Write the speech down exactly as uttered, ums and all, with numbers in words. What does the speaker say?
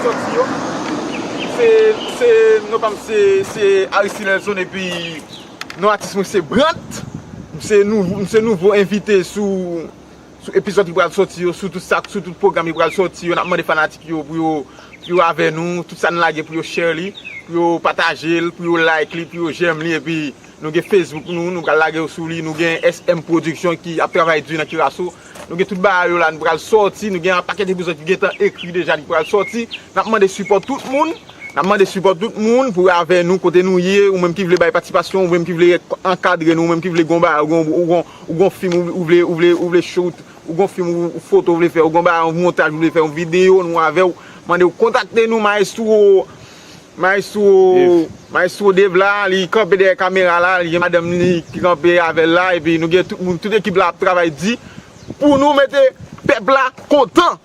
Sòti yo. Se, se, non pa m, se, se Aristide Nelson epi non atis mwen se Brant. M se nouvo, m se nouvo envite sou, sou epizòd ki pral sòti yo, sou tout sa, sou tout pwogram ki pral sòti yo. N ap mande fanatik yo pou yo, pou yo avè nou, tout sa n lage pou yo share li, pou yo pataje l, pou yo like li, pou yo j'aime li, epi nou gen Facebook nou, nou pral lage yo sou li, nou gen S M Production ki ap travay di nan Kiraso. Nou gen tout bagay yo la, nou pral sòti, nou gen yon pakèt epizòd ki gentan ekri deja ki pral sòti. N ap mande sipò tout moun, n ap mande sipò tout moun pou avè nou kote nou ye, ou menm ki vle bay patisipasyon, ou menm ki vle ankadre nou, ou menm ki vle gon bagay, ou gon, ou gon, ou gon fim, ou, ou vle, ou vle, ou vle shoot, ou gon fim, ou, ou foto ou vle fè, ou gon bagay, yon montaj ou vle fè, yon videyo, nou avè w, mande w kontakte nou, Maestro, Maestro, Maestro Dave la, li kanpe dèyè kamera la, li gen madanm li ki kanpe avè l la, epi nou gen tout moun, tout ekip la ap travay di pou nou mete pèp la kontan.